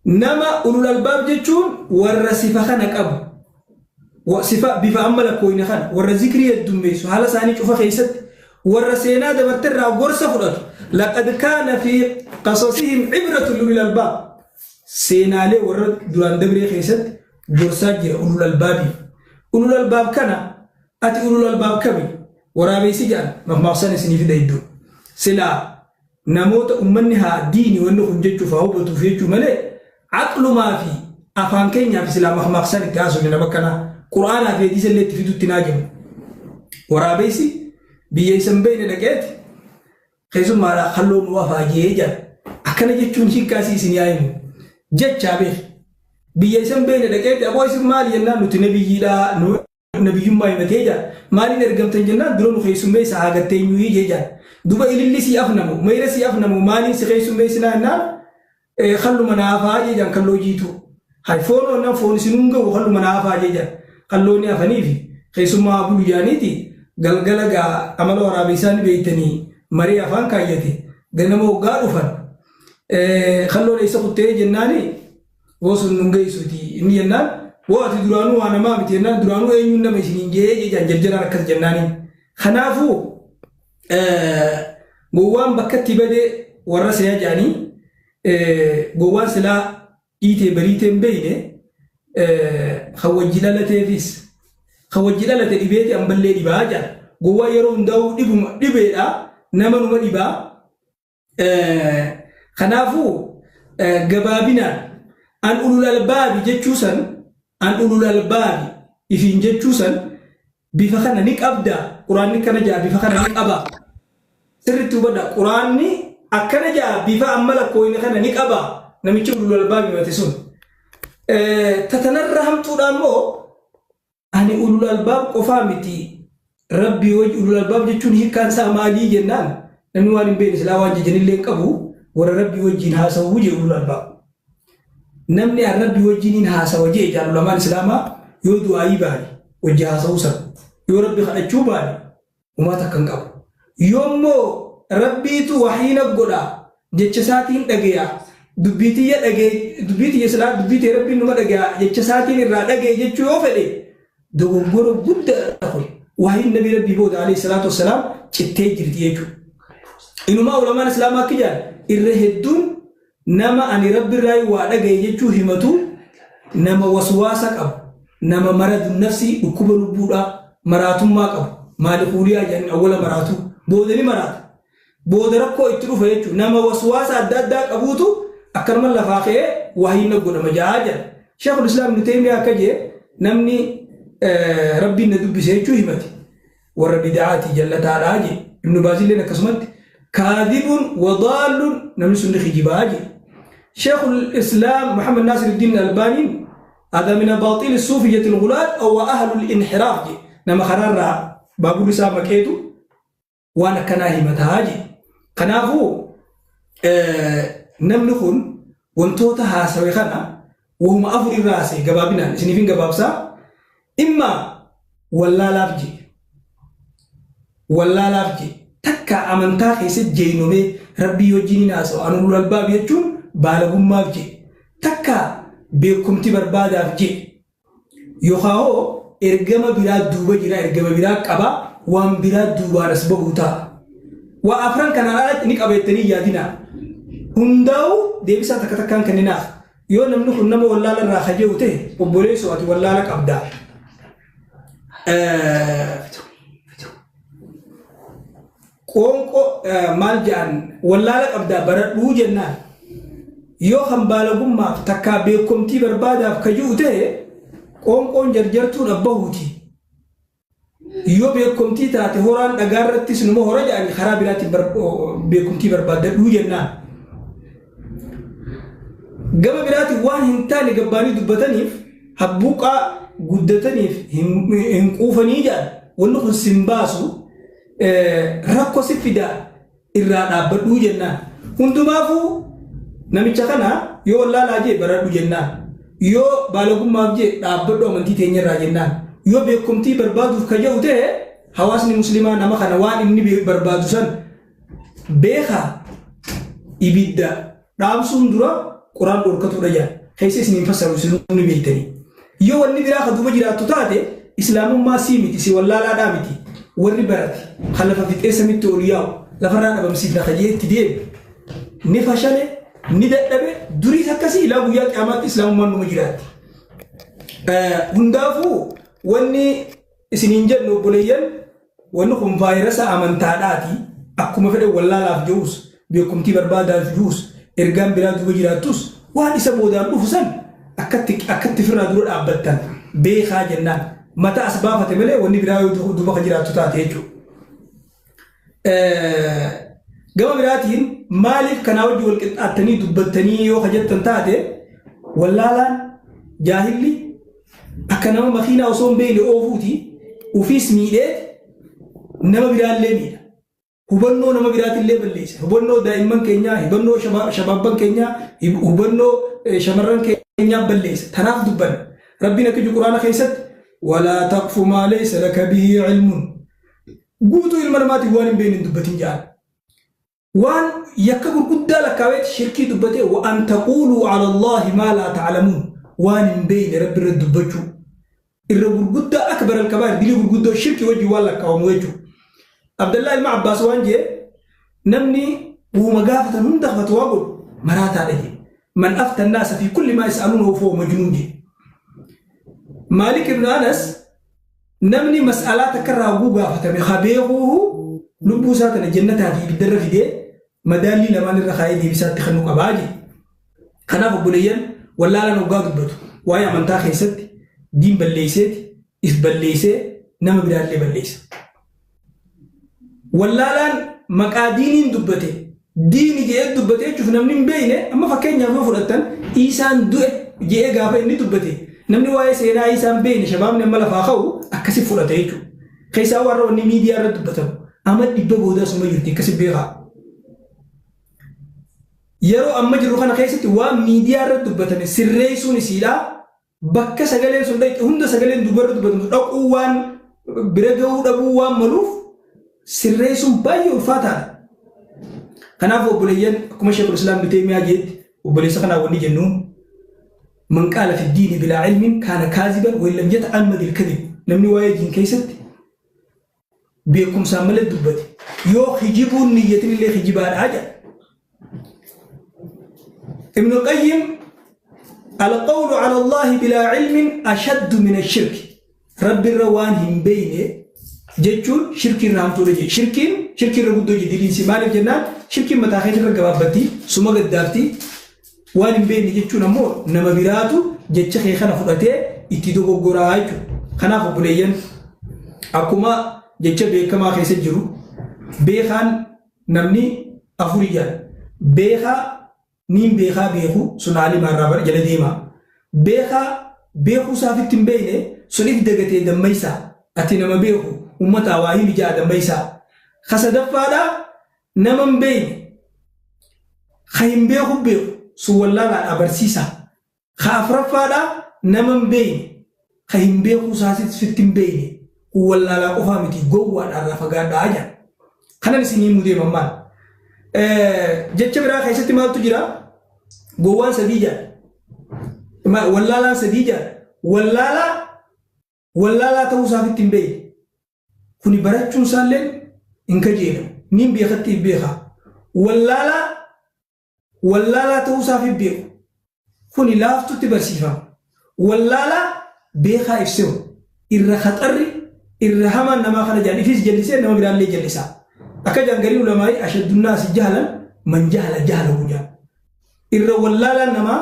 Nama ulul albaab jechuun warra sifa kana qabu. Sifa bifa amma lakkooyne kana warra zikrii heddummeessu haala isaanii cufa keessatti warra seenaa dabarte irraa gorsa fudhatu. Laqad kaana fi qasasihim ibratun lulil albaab. Seenaalee warra duraan dabree keessatti gorsaa jira ulul albaabiif. Ulul albaab kana ati ulul albaab kami? Waraabeessi jedhan mammaaksan isinii fida iddoo. Silaa namoota ummanni haa diini wanni kun jechuuf haa hubatuuf jechuu malee aqlumaa fi afaan keenyaaf silaa mammaaksan itti haasofne nama akkanaa qur'aanaa fi hadiisa illee itti fidutti naa jennu. Waraabeessi biyya isa hin beekne dhaqeeti keessummaadhaa kalloo nu afaa jee jedha. Akkana jechuun hiikkaasii isin yaa himu. Jechaa beeki. Biyya isa hin beekne dhaqeeti aboo isin maali jennaan nuti nabiyyiidhaa nu nabiyyummaa himatee jaa. Maaliin ergamtan jennaan dura nu keessummeessa haa gatteenyuuyii jee jaa. Duba ililli sii afnamu, mayra sii afnamu maaliin si keessummeessinaa jennaan kalluma naafaa jee jaan kalloo jiituu. Hay foonoo jennaan foon isinuu hin gahu kalluma naafaa jee jaan. Kalloonni afaniifi keessummaa haa bulu jaaniiti galgala gaa amala waraabessaa ni beektanii maree afaan kaayyate ganama hoggaa dhufan kalloon eessa kuttee jennaani Woo sun nun geessuuti inni jennaan woo ati duraanuu waa namaa miti jennaan duraanuu eenyuun nama isiniin jee jechaan jarjaraan akkas jennaaniin. Kanaafuu gowwaan bakkatti badee warra seeya jedhanii gowwaan silaa dhiitee bariitee hin beeyne kan wajji dhalateefis kan wajji dhalate dhibeeti amballee dhibaa jedha. Gowwaan yeroo hundaa'uu dhibuma dhibeedha nama numa dhibaa. Kanaafuu gabaabinaan an ulul albaabi jechuu san an ulul albaabi ifiin jechuu san bifa kana ni qabda quraanni akkana ja'a bifa kana ni qaba sirritti hubadha quraanni akkana ja'a bifa amma lakkooyne kana ni qaba namichi ulul albaabi mate sun tatanarra hamtuudha immoo Ani ulul albaab qofaa miti Rabbii wajji ulul albaab jechuun hiikkaan isaa maalii jennaan namni waan hin beekne silaa waan jajanillee hin qabu warra Rabbii wajjiin haasawuu jee ulul albaab. Namni an Rabbii wajjiin haasawa jee jaan ulamaan islaamaa yoo du'aayii baane wajji haasawuu san yoo Rabbi kadhachuu baane Homaa takka hin qabu. Yoommoo Rabbiitu wahyii na godha, jecha isaatiin dhageya, dubbii tiyya dhagee, dubbii tiyya silaa dubbii tee Rabbiin numa dhageya, jecha isaatiin irraa dhagaye jechuu yoo fedhe dogoggora guddaadha kun. Wahyiin nabii Rabbii booda alayhi salaatu wassalaam cittee jirti jechuudha. Inumaa ulamaan Islaamaa akka jedhan irra hedduun Nama ani Rabbirraayi waa dhagaye jechuu himatu nama waswaasa qabu, nama maradun nafsii, dhukkuba lubbuudhaa, maraatummaa qabu, maalikuuliyaa jedhaniin awwala maraatuu, booda ni maraata. Booda rakkoo itti dhufa jechuudha. Nama waswaasa adda addaa qabuutu akkanuma lafaa ka'ee wahyiin na godhama ja'aa jedha. Sheekul Islaam Ibnu Teeymiyaa akka jee namni Rabbiin na dubbise jechuu himate. warra bid'aati jallataadha jee Ibnu Baazilleen akkasumatti kaadibun wadaallun namni sun ni kijibaa jee Sheekul Islaam Muhammad Naasir Diin Albaaniin hada min abaaxiil suufiyyati al-ghulaat aw ahlul inhiraaf jee nama karaarraa baaburri isaa maqeetu waan akkanaa himataa jee kanaafuu namni kun wantoota haasawe kana wahuma afur irraa haasa'e gabaabinaan isiniifin gabaabsaa imma wallaalaaf jee wallaalaaf jee takka amantaa keessa jeenomee rabbii wajjin hin haasa'u anulul albaab jechuun baalagummaaf jee takka beekumti barbaadaaf jee Yookaa hoo ergama biraa duuba jira, ergama biraa qaba, waan biraa duubaan as bahuu ta'a. Waa afran kanaan alatti ni qaba jettanii hin yaadinaa. Hundaa'uu deebisaa takka takkaan kenninaaf. Yoo namni kun nama wallaala irraa kaje'u ta'e obboleessoo ati wallaala qabda. Qoonqoo maal ja'an wallaala qabdaa baradhuu jennaan. Yoo kan baalagummaaf takkaa beekomtii barbaadaaf ka ji'u ta'e qoonqoon jarjartuu dhabbahuuti. Yoo beekomtii taate horaan dhagaa irrattis numa hora ja'ani karaa biraatiin beekumtii barbaaddadhuu jennaan. Gama biraatiin waan hin taane gabbaanii dubbataniif habbuuqaa guddataniif hin quufanii ja'an wanni kun sin baasu rakko si fida irraa dhaabbadhuu jennaan. Hundumaafuu namicha kana yoo wallaalaa jee baradhu jennaan. Yoo baalagummaaf jee dhaabbadhu amantii teenya irraa jennaan. Yoo beekumtii barbaaduuf ka jedhu ta'e hawaasni muslimaa nama kana waan inni barbaadu san beekaa ibidda dhaamsuun dura Quraan dhorkatuudha jedhan. Keessa isin hin fassaru, isin ni beektanii. Yoo wanni biraa ka duuba jiraattu taate, islaamummaa sii miti, si wallaalaadhaa miti. Warri barate kan lafa fixee samitti ol yaa'u lafarraa dhabamsiifna ka jee itti deeme ni fashale, ni dadhabe. Duriis akkasii, ilaa guyyaa qiyaamaatti islaamummaan numa jiraatti. Hundaafuu wanni isiniin jennu, obboleeyyan, wanni kun vaayirasa amantaadhaati. Akkuma fedhe wallaalaaf jedhus, beekumtii barbaadaaf jiruus, ergaan biraa duuba jiraattus, waan isa boodaan dhufu san akkatti firraa dura dhaabbattan beekaa jennaan. Mata as baafate malee wanni biraa yoo duuba kan jiraattu taate jechuudha. Gama biraatiin maaliif kanaa wajji wal qixxaattanii dubbattanii yoo ka jettan taate, wallaalaan jaahilli akka nama makiinaa osoo hin beekne oofuuti. Ufiis miidhee nama biraallee miidha. Hubannoo nama biraatillee balleessa. Hubannoo daa'imman keenyaa, hubannoo shabaabban keenyaa, hubannoo shamarran keenyaa balleessa. Tanaaf dubbanna. Rabbiin akka jiru Quraana keessatti: "ولا تقف ما ليس لك به علم." Guutuu ilma namaatiin waan hin beekne hin dubbatin jedhan. Waan yakka gurguddaa lakkaaweet shirkii dubbatee: "وأن تقولوا على الله ما لا تعلمون." Waan hin beekne Rabbi irra dubbachuu. Irra gurguddaa أكبر الكبائر, dilii gurguddoo shirkii wajjin waan lakkaawamu jechuudha. Abdallaa ilma Abbaas waan jee: namni uuma gaafatan hunda fatwaa godhu maraataadha jee. "من أفتى الناس في كل ما يسألونه فهو مجنون" jee. Maalik ibn Anas: namni mas'alaa takka irraa hoguu gaafatame ha beekuuhu lubbuu isaa tana jannataa fi ibiddarra fidee madaallii lamaan irra kaayee deebisaatti kennuu qabaa jee. Kanaaf obboleeyyan, wallaalaan hoggaa dubbatu waa'ee amantaa keessatti diin balleeyseeti, if balleeysee nama biraallee balleeysa. Wallaalaan maqaa diiniin dubbate, diini jedhee dubbate jechuuf namni hin beekne, amma fakkeenyaaf yoo fudhattan, Iisaan du'e jedhee gaafa inni dubbate, namni waa'ee seenaa Iisaan beekne, shabaabni amma lafaa ka'u akkasi fudhate jechuudha. Keessaa warra wanni miidiyaa irratti dubbatamu amma 100 booda suma jirti, akkasi beekaa. Yeroo amma jirru kana keessatti waan miidiyaa irratti dubbatame sirreessuun isiidhaa bakka sagaleen sun dhaqxe hunda sagaleen dubarra dubbatamu dhaquu waan bira gahuu dhabuu waan maluuf sirreessuun baay'ee ulfaataadha. Kanaaf obboleeyyan, akkuma Sheekul Islaam Ibn Taymiyaa jedhetti, obboleessa kanaa wanni jennuun: "من قال في الدين بلا علم كان كاذبا وإن لم يتعمد الكذب." Namni waa'ee diin keessatti beekumsaan malee dubbate yoo kijibuun niyyatin illee kijibaadhaa jedha. Ibn Qayyim: "القول على الله بلا علم أشد من الشرك." Rabbi irra waan hin beeyne jechuun shirkii irra hamtuudha jedhe. Shirkiin shirkii irra guddoo jedhe diliinsi. Maaliif jennaan, shirkiin mataa keessa irra gabaabbatti, suma gaddaafti. Waan hin beekne jechuun ammoo nama biraatu jecha kee kana fudhatee itti dogoggoraa jechuudha. Kanaaf obboleeyyan, akkuma jecha beekamaa keessa jiru, beekaan namni afuri jedha. Beekaa niin beekaa beeku sun aalimaa irraa jala deema. Beekaa beekuu isaafitti hin beekne sun if dagatee dammaysaa. Ati nama beeku uummataa waa himi ja'a dammaysaa. Ka sadaffaadhaa nama hin beekne ka hin beeku beeku sun wallaalaadhaa barsiisaa. Ka afuraffaadhaa nama hin beekne ka hin beekuu isaasitti hin beekne kun wallaalaa qofaa miti, gowwaadhaa irraa fagaadhaa jedha. Kanan isinii himuu deeman maal? Jecha biraa keessatti maaltu jira? Gowwaan sadii jedha. Wallaalaan sadii jedha. Wallaalaa wallaalaa ta'uu isaafitti hin beekne. Kuni barachuun isaallee hin kajeelamu. Niin beekatti hin beekaa. Wallaalaa wallaalaa ta'uu isaaf hin beeku. Kuni laaftutti barsiifama. Wallaalaa beekaa ibsewu. Irra khaxarri irra hamaan namaa kana jedhan, ifis jallisee nama biraallee jallisaa. Akka jedhan gariin ulamaa'ii: "أشد الناس جهلا من جهل جهله" jedhan. Irra wallaalaan namaa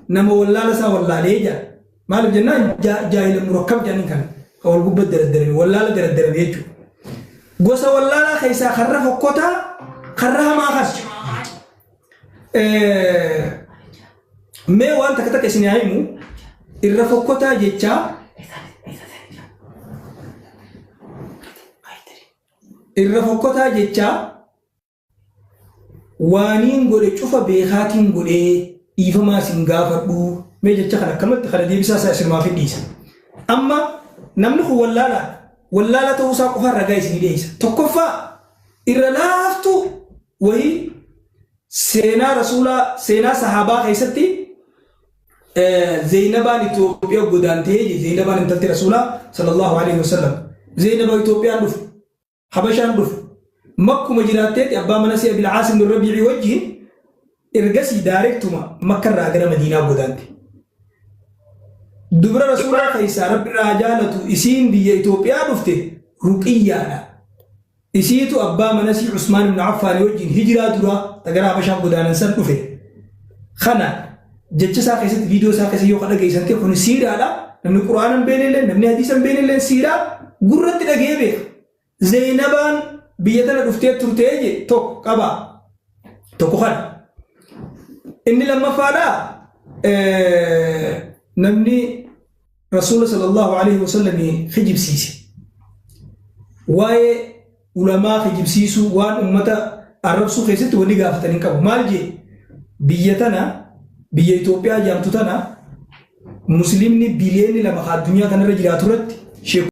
nama wallaala isaa wallaalee jedhan. Maaliif jennaan, جاهل مركب jedhaniin kana. Kan wal gubbatti daraddarame wallaala daraddarame jechuudha. Gosa wallaalaa keessaa karra fokkotaa, karra hamaa kana. Mee waan takka takka isin haa himu. Irra fokkotaa jechaa, irra fokkotaa jechaa, waaniin godhe cufa beekaatiin godhee dhiifamaa isin gaafadhu. Mee jecha kana akkamatti kana deebisaa isaa isinumaaf hin dhiisa. Amma namni kun wallaalaa wallaalaa ta'uu isaa qofaan ragaa isinii dhiyeessa. Tokkoffaa, irra laaftuu wayii seenaa rasuulaa, seenaa sahaabaa keessatti Zeynabaan Itoophiyaa godaantee je. Zeynabaan intalti Rasuulaa sallallahu alaihi wasallam. Zeynaba Itoophiyaan dhufe, Habashaan dhufe, Makkuma jiraatteeti abbaa mana si Abil Aasim bin Rabiici wajjiin ergasii daarektuma Makkarraa gara Madiinaa godaante. Dubra Rasuulaa keessaa Rabbi irraa jaalatu isiin biyya Itoophiyaa dhufte Ruqiyyaadha. Isiitu abbaa manasii Usmaan ibn Affaan wajjin hijiraa duraa ta gara Habashaa godaanan san dhufe. Kana jecha isaa keessatti, viidiyoo isaa keessatti yoo ka dhageessan ta'e, kun siiraadha. Namni Qura'aana hin beeknellee, namni hadiisa hin beeknellee siiraa gurratti dhagee beeka. Zeynabaan biyya tana dhuftee turtee je tokko qaba. Tokko kana. Inni lammaffaadha, namni Rasuula sallallahu alaihi wasallam kijibsiise. Waa'ee ulamaa kijibsiisuu, waan ummata arrabsuu keessatti wanni gaafatan hin qabu. Maal jee? Biyya tana, biyya Itoophiyaa jaamtu tana, musliimni biliyoonni 2 ka addunyaa kanarra jiraatu irratti sheekonni